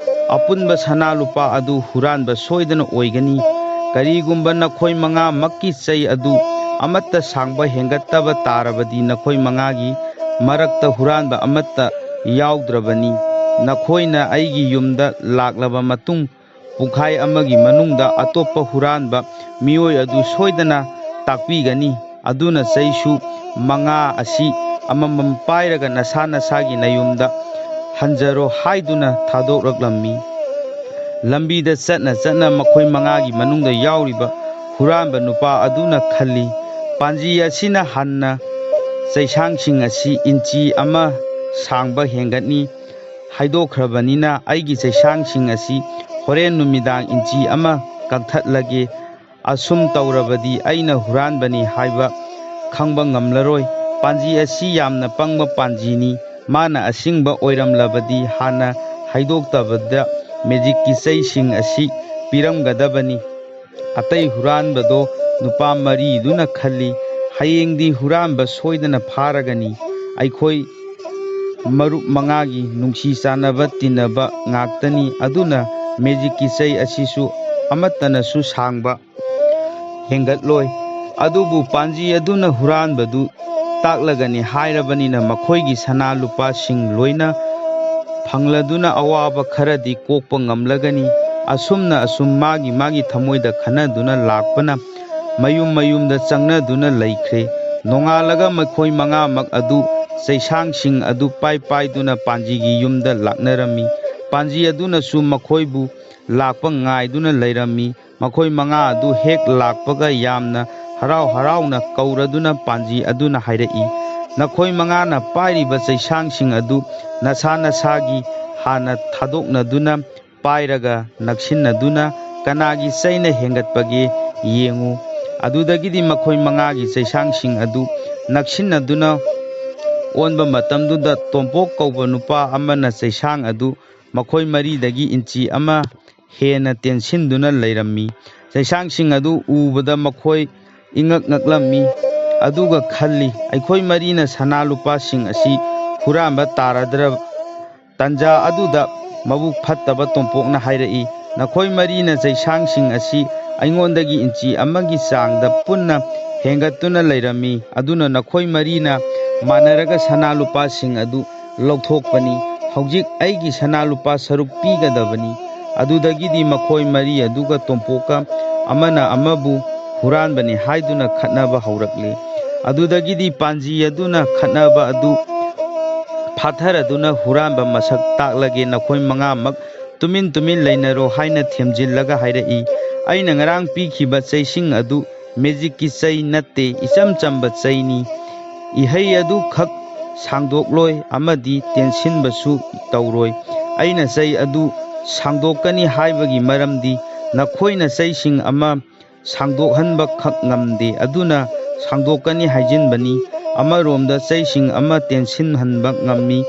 ꯑꯄꯨꯟꯕ ꯁꯅꯥ ꯂꯨꯄꯥ ꯑꯗꯨ ꯍꯨꯔꯥꯟꯕ ꯁꯣꯏꯗꯅ ꯑꯣꯏꯒꯅꯤ꯫ ꯀꯔꯤꯒꯨꯝꯕ ꯅꯈꯣꯏ ꯃꯉꯥꯃꯛꯀꯤ ꯆꯩ ꯑꯗꯨ ꯑꯃꯠꯇ ꯁꯥꯡꯕ ꯍꯦꯟꯒꯠꯇꯕ ꯇꯥꯔꯕꯗꯤ, ꯅꯈꯣꯏ ꯃꯉꯥꯒꯤ ꯃꯔꯛꯇ ꯍꯨꯔꯥꯟꯕ ꯑꯃꯠꯇ ꯌꯥꯎꯗ꯭ꯔꯕꯅꯤ꯫ ꯅꯈꯣꯏꯅ ꯑꯩꯒꯤ ꯌꯨꯝꯗ ꯂꯥꯛꯂꯕ ꯃꯇꯨꯡ ꯄꯨꯡꯈꯥꯏ ꯑꯃꯒꯤ ꯃꯅꯨꯡꯗ ꯑꯇꯣꯞꯄ ꯍꯨꯔꯥꯟꯕ ꯃꯤꯑꯣꯏ ꯑꯗꯨ ꯁꯣꯏꯗꯅ ꯇꯥꯛꯄꯤꯒꯅꯤ꯫ ꯑꯗꯨꯅ ꯆꯩꯁꯨ ꯃꯉꯥ ꯑꯁꯤ ꯑꯃꯃꯝ ꯄꯥꯏꯔꯒ ꯅꯁꯥ ꯅꯁꯥꯒꯤ ꯅꯌꯨꯝꯗ ꯍꯟꯖꯔꯣ" ꯍꯥꯏꯗꯨꯅ ꯊꯥꯗꯣꯛꯂꯛꯂꯝꯃꯤ꯫ ꯂꯝꯕꯤꯗ ꯆꯠꯅ ꯆꯠꯅ ꯃꯈꯣꯏ ꯃꯉꯥꯒꯤ ꯃꯅꯨꯡꯗ ꯌꯥꯎꯔꯤꯕ ꯍꯨꯔꯥꯟꯕ ꯅꯨꯄꯥ ꯑꯗꯨꯅ ꯈꯜꯂꯤ, "ꯄꯥꯟꯖꯤ ꯑꯁꯤꯅ ꯍꯟꯅ ꯆꯩꯁꯥꯡꯁꯤꯡ ꯑꯁꯤ ꯏꯟꯆꯤ ꯑꯃ ꯁꯥꯡꯕ ꯍꯦꯟꯒꯠꯅꯤ꯫ ꯍꯥꯏꯗꯣꯛꯈ꯭ꯔꯕꯅꯤꯅ ꯑꯩꯒꯤ ꯆꯩꯁꯥꯡꯁꯤꯡ ꯑꯁꯤ ꯍꯣꯔꯦꯟ ꯅꯨꯃꯤꯗꯥꯡ ꯏꯟꯆꯤ ꯑꯃ ꯀꯛꯊꯠꯂꯒꯦ꯫ ꯑꯁꯨꯝ ꯇꯧꯔꯕꯗꯤ ꯑꯩꯅ ꯍꯨꯔꯥꯟꯕꯅꯤ ꯍꯥꯏꯕ ꯈꯪꯕ ꯉꯝꯂꯔꯣꯏ꯫ ꯄꯥꯟꯖꯤ ꯑꯁꯤ ꯌꯥꯝꯅ ꯄꯪꯕ ꯄꯥꯟꯖꯤꯅꯤ꯫ ꯃꯥꯅ ꯑꯁꯤꯡꯕ ꯑꯣꯏꯔꯝꯂꯕꯗꯤ ꯍꯥꯟꯅ ꯍꯥꯏꯗꯣꯛꯇꯕꯗ ꯃꯦꯖꯤꯛꯀꯤ ꯆꯩꯁꯤꯡ ꯑꯁꯤ ꯄꯤꯔꯝꯒꯗꯕꯅꯤ꯫ ꯑꯇꯩ ꯍꯨꯔꯥꯟꯕꯗꯣ ꯅꯨꯄꯥ ꯃꯔꯤꯗꯨꯅ ꯈꯜꯂꯤ, "ꯍꯌꯦꯡꯗꯤ ꯍꯨꯔꯥꯟꯕ ꯁꯣꯏꯗꯅ ꯐꯥꯔꯒꯅꯤ꯫ ꯑꯩꯈꯣꯏ ꯃꯔꯨꯞ ꯃꯉꯥꯒꯤ ꯅꯨꯡꯁꯤ ꯆꯥꯟꯅꯕ ꯇꯤꯟꯅꯕ ꯉꯥꯛꯇꯅꯤ꯫ ꯑꯗꯨꯅ ꯃꯦꯖꯤꯛꯀꯤ ꯆꯩ ꯑꯁꯤꯁꯨ ꯑꯃꯠꯇꯅꯁꯨ ꯁꯥꯡꯕ ꯍꯦꯟꯒꯠꯂꯣꯏ꯫" ꯑꯗꯨꯕꯨ ꯄꯥꯟꯖꯤ ꯑꯗꯨꯅ ꯍꯨꯔꯥꯟꯕꯗꯨ ꯇꯥꯛꯂꯒꯅꯤ ꯍꯥꯏꯔꯕꯅꯤꯅ ꯃꯈꯣꯏꯒꯤ ꯁꯅꯥ ꯂꯨꯄꯥꯁꯤꯡ ꯂꯣꯏꯅ ꯐꯪꯂꯗꯨꯅ ꯑꯋꯥꯕ ꯈꯔꯗꯤ ꯀꯣꯛꯄ ꯉꯝꯂꯒꯅꯤ꯫ ꯑꯁꯨꯝꯅ ꯑꯁꯨꯝ ꯃꯥꯒꯤ ꯃꯥꯒꯤ ꯊꯃꯣꯏꯗ ꯈꯟꯅꯗꯨꯅ ꯂꯥꯛꯄꯅ ꯃꯌꯨꯝ ꯃꯌꯨꯝꯗ ꯆꯪꯅꯗꯨꯅ ꯂꯩꯈ꯭ꯔꯦ꯫ ꯅꯣꯡꯉꯥꯜꯂꯒ ꯃꯈꯣꯏ ꯃꯉꯥꯃꯛ ꯑꯗꯨ ꯆꯩꯁꯥꯡꯁꯤꯡ ꯑꯗꯨ ꯄꯥꯏ ꯄꯥꯏꯗꯨꯅ ꯄꯥꯟꯖꯤꯒꯤ ꯌꯨꯝꯗ ꯂꯥꯛꯅꯔꯝꯃꯤ꯫ ꯄꯥꯟꯖꯤ ꯑꯗꯨꯅꯁꯨ ꯃꯈꯣꯏꯕꯨ ꯂꯥꯛꯄ ꯉꯥꯏꯗꯨꯅ ꯂꯩꯔꯝꯃꯤ꯫ ꯃꯈꯣꯏ ꯃꯉꯥ ꯑꯗꯨ ꯍꯦꯛ ꯂꯥꯛꯄꯒ ꯌꯥꯝꯅ ꯍꯔꯥꯎ ꯍꯔꯥꯎꯅ ꯀꯧꯔꯗꯨꯅ ꯄꯥꯟꯖꯤ ꯑꯗꯨꯅ ꯍꯥꯏꯔꯛꯏ, "ꯅꯈꯣꯏ ꯃꯉꯥꯅ ꯄꯥꯏꯔꯤꯕ ꯆꯩꯁꯥꯡꯁꯤꯡ ꯑꯗꯨ ꯅꯁꯥ ꯅꯁꯥꯒꯤ ꯍꯥꯟꯅ ꯊꯥꯗꯣꯛꯅꯗꯨꯅ ꯄꯥꯏꯔꯒ ꯅꯛꯁꯤꯟꯅꯗꯨꯅ ꯀꯅꯥꯒꯤ ꯆꯩꯅ ꯍꯦꯟꯒꯠꯄꯒꯦ ꯌꯦꯡꯉꯨ꯫" ꯑꯗꯨꯗꯒꯤꯗꯤ ꯃꯈꯣꯏ ꯃꯉꯥꯒꯤ ꯆꯩꯁꯥꯡꯁꯤꯡ ꯑꯗꯨ ꯅꯛꯁꯤꯟꯅꯗꯨꯅ ꯑꯣꯟꯕ ꯃꯇꯝꯗꯨꯗ ꯇꯣꯝꯄꯣꯛ ꯀꯧꯕ ꯅꯨꯄꯥ ꯑꯃꯅ ꯆꯩꯁꯥꯡ ꯑꯗꯨ ꯃꯈꯣꯏ ꯃꯔꯤꯗꯒꯤ ꯏꯟꯆꯤ ꯑꯃ ꯍꯦꯟꯅ ꯇꯦꯟꯁꯤꯟꯗꯨꯅ ꯂꯩꯔꯝꯃꯤ꯫ ꯆꯩꯁꯥꯡꯁꯤꯡ ꯑꯗꯨ ꯎꯕꯗ ꯃꯈꯣꯏ ꯏꯉꯛ ꯉꯛꯂꯝꯃꯤ꯫ ꯑꯗꯨꯒ ꯈꯜꯂꯤ, "ꯑꯩꯈꯣꯏ ꯃꯔꯤꯅ ꯁꯅꯥ ꯂꯨꯄꯥꯁꯤꯡ ꯑꯁꯤ ꯍꯨꯔꯥꯟꯕ ꯇꯥꯔꯗ꯭ꯔ?" ꯇꯟꯖꯥ ꯑꯗꯨꯗ ꯃꯕꯨꯛ ꯐꯠꯇꯕ ꯇꯣꯝꯄꯣꯛꯅ ꯍꯥꯏꯔꯛꯏ, "ꯅꯈꯣꯏ ꯃꯔꯤꯅ ꯆꯩꯁꯥꯡꯁꯤꯡ ꯑꯁꯤ ꯑꯩꯉꯣꯟꯗꯒꯤ ꯏꯟꯆꯤ ꯑꯃꯒꯤ ꯆꯥꯡꯗ ꯄꯨꯟꯅ ꯍꯦꯟꯒꯠꯇꯨꯅ ꯂꯩꯔꯝꯃꯤ꯫ ꯑꯗꯨꯅ ꯅꯈꯣꯏ ꯃꯔꯤꯅ ꯃꯥꯟꯅꯔꯒ ꯁꯅꯥ ꯂꯨꯄꯥꯁꯤꯡ ꯑꯗꯨ ꯂꯧꯊꯣꯛꯄꯅꯤ꯫ ꯍꯧꯖꯤꯛ ꯑꯩꯒꯤ ꯁꯅꯥ ꯂꯨꯄꯥ ꯁꯔꯨꯛ ꯄꯤꯒꯗꯕꯅꯤ꯫" ꯑꯗꯨꯗꯒꯤꯗꯤ ꯃꯈꯣꯏ ꯃꯔꯤ ꯑꯗꯨꯒ ꯇꯣꯝꯄꯣꯛꯀ ꯑꯃꯅ ꯑꯃꯕꯨ ꯍꯨꯔꯥꯟꯕꯅꯤ ꯍꯥꯏꯗꯨꯅ ꯈꯠꯅꯕ ꯍꯧꯔꯛꯂꯦ꯫ ꯑꯗꯨꯗꯒꯤꯗꯤ ꯄꯥꯟꯖꯤ ꯑꯗꯨꯅ ꯈꯠꯅꯕ ꯑꯗꯨ ꯐꯥꯊꯔꯗꯨꯅ, "ꯍꯨꯔꯥꯟꯕ ꯃꯁꯛ ꯇꯥꯛꯂꯒꯦ, ꯅꯈꯣꯏ ꯃꯉꯥꯃꯛ ꯇꯨꯃꯤꯟ ꯇꯨꯃꯤꯟ ꯂꯩꯅꯔꯣ" ꯍꯥꯏꯅ ꯊꯦꯝꯖꯤꯜꯂꯒ ꯍꯥꯏꯔꯛꯏ, "ꯑꯩꯅ ꯉꯔꯥꯡ ꯄꯤꯈꯤꯕ ꯆꯩꯁꯤꯡ ꯑꯗꯨ ꯃꯦꯖꯤꯛꯀꯤ ꯆꯩ ꯅꯠꯇꯦ, ꯏꯆꯝ ꯆꯝꯕ ꯆꯩꯅꯤ꯫ ꯏꯍꯩ ꯑꯗꯨ ꯈꯛ ꯁꯥꯡꯗꯣꯛꯂꯣꯏ ꯑꯃꯗꯤ ꯇꯦꯟꯁꯤꯟꯕꯁꯨ ꯇꯧꯔꯣꯏ꯫ ꯑꯩꯅ ꯆꯩ ꯑꯗꯨ ꯁꯥꯡꯗꯣꯛꯀꯅꯤ ꯍꯥꯏꯕꯒꯤ ꯃꯔꯝꯗꯤ ꯅꯈꯣꯏꯅ ꯆꯩꯁꯤꯡ ꯑꯃ ꯁꯥꯡꯗꯣꯛꯍꯟꯕ ꯈꯛ ꯉꯝꯗꯦ, ꯑꯗꯨꯅ ꯁꯥꯡꯗꯣꯛꯀꯅꯤ ꯍꯥꯏꯖꯤꯟꯕꯅꯤ꯫ ꯑꯃꯔꯣꯝꯗ ꯆꯩꯁꯤꯡ ꯑꯃ ꯇꯦꯟꯁꯤꯟꯍꯟꯕ ꯉꯝꯃꯤ꯫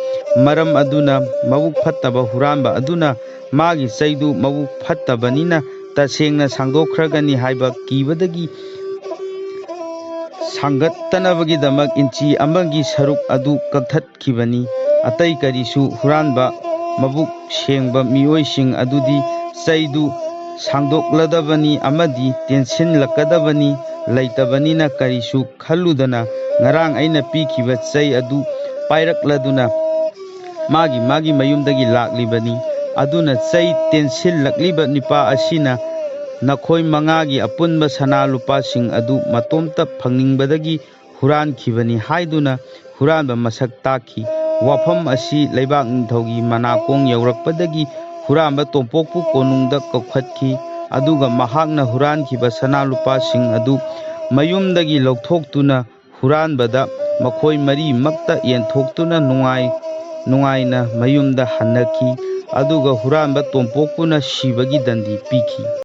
ꯃꯔꯝ ꯑꯗꯨꯅ ꯃꯕꯨꯛ ꯐꯠꯇꯕ ꯍꯨꯔꯥꯟꯕ ꯑꯗꯨꯅ ꯃꯥꯒꯤ ꯆꯩꯗꯨ ꯃꯕꯨꯛ ꯐꯠꯇꯕꯅꯤꯅ ꯇꯁꯦꯡꯅ ꯁꯥꯡꯗꯣꯛꯈ꯭ꯔꯒꯅꯤ ꯍꯥꯏꯕ ꯀꯤꯕꯗꯒꯤ ꯁꯥꯡꯒꯠꯇꯅꯕꯒꯤꯗꯃꯛ ꯏꯟꯆꯤ ꯑꯃꯒꯤ ꯁꯔꯨꯛ ꯑꯗꯨ ꯀꯛꯊꯠꯈꯤꯕꯅꯤ꯫ ꯑꯇꯩ ꯀꯔꯤꯁꯨ ꯍꯨꯔꯥꯟꯕ ꯃꯕꯨꯛ ꯁꯦꯡꯕ ꯃꯤꯑꯣꯏꯁꯤꯡ ꯑꯗꯨꯗꯤ ꯆꯩꯗꯨ ꯁꯥꯡꯗꯣꯛꯂꯗꯕꯅꯤ ꯑꯃꯗꯤ ꯇꯦꯟꯁꯤꯜꯂꯛꯀꯗꯕꯅꯤ꯫ ꯂꯩꯇꯕꯅꯤꯅ ꯀꯔꯤꯁꯨ ꯈꯜꯂꯨꯗꯅ ꯉꯔꯥꯡ ꯑꯩꯅ ꯄꯤꯈꯤꯕ ꯆꯩ ꯑꯗꯨ ꯄꯥꯏꯔꯛꯂꯗꯨꯅ ꯃꯥꯒꯤ ꯃꯥꯒꯤ ꯃꯌꯨꯝꯗꯒꯤ ꯂꯥꯛꯂꯤꯕꯅꯤ꯫ ꯑꯗꯨꯅ ꯆꯩ ꯇꯦꯟꯁꯤꯜꯂꯛꯂꯤꯕ ꯅꯨꯄꯥ ꯑꯁꯤꯅ ꯅꯈꯣꯏ ꯃꯉꯥꯒꯤ ꯑꯄꯨꯟꯕ ꯁꯅꯥ ꯂꯨꯄꯥꯁꯤꯡ ꯑꯗꯨ ꯃꯇꯣꯝꯇ ꯐꯪꯅꯤꯡꯕꯗꯒꯤ ꯍꯨꯔꯥꯟꯈꯤꯕꯅꯤ ꯍꯥꯏꯗꯨꯅ ꯍꯨꯔꯥꯟꯕ ꯃꯁꯛ ꯇꯥꯛꯈꯤ꯫ ꯋꯥꯐꯝ ꯑꯁꯤ ꯂꯩꯕꯥꯛ ꯅꯤꯡꯊꯧꯒꯤ ꯃꯅꯥꯀꯣꯡ ꯌꯧꯔꯛꯄꯗꯒꯤ ꯍꯨꯔꯥꯟꯕ ꯇꯣꯝꯄꯣꯛꯄꯨ ꯀꯣꯅꯨꯡꯗ ꯀꯧꯈꯠꯈꯤ꯫ ꯑꯗꯨꯒ ꯃꯍꯥꯛꯅ ꯍꯨꯔꯥꯟꯈꯤꯕ ꯁꯅꯥ ꯂꯨꯄꯥꯁꯤꯡ ꯑꯗꯨ ꯃꯌꯨꯝꯗꯒꯤ ꯂꯧꯊꯣꯛꯇꯨꯅ ꯍꯨꯔꯥꯟꯕꯗ ꯃꯈꯣꯏ ꯃꯔꯤꯃꯛꯇ ꯌꯦꯟꯊꯣꯛꯇꯨꯅ ꯅꯨꯡꯉꯥꯏ-, ꯅꯨꯡꯉꯥꯏꯅ ꯃꯌꯨꯝꯗ ꯍꯟꯅꯈꯤ꯫ ꯑꯗꯨꯒ ꯍꯨꯔꯥꯟꯕ ꯇꯣꯝꯄꯣꯛꯄꯨꯅ ꯁꯤꯕꯒꯤ ꯗꯟꯗꯤ ꯄꯤꯈꯤ꯫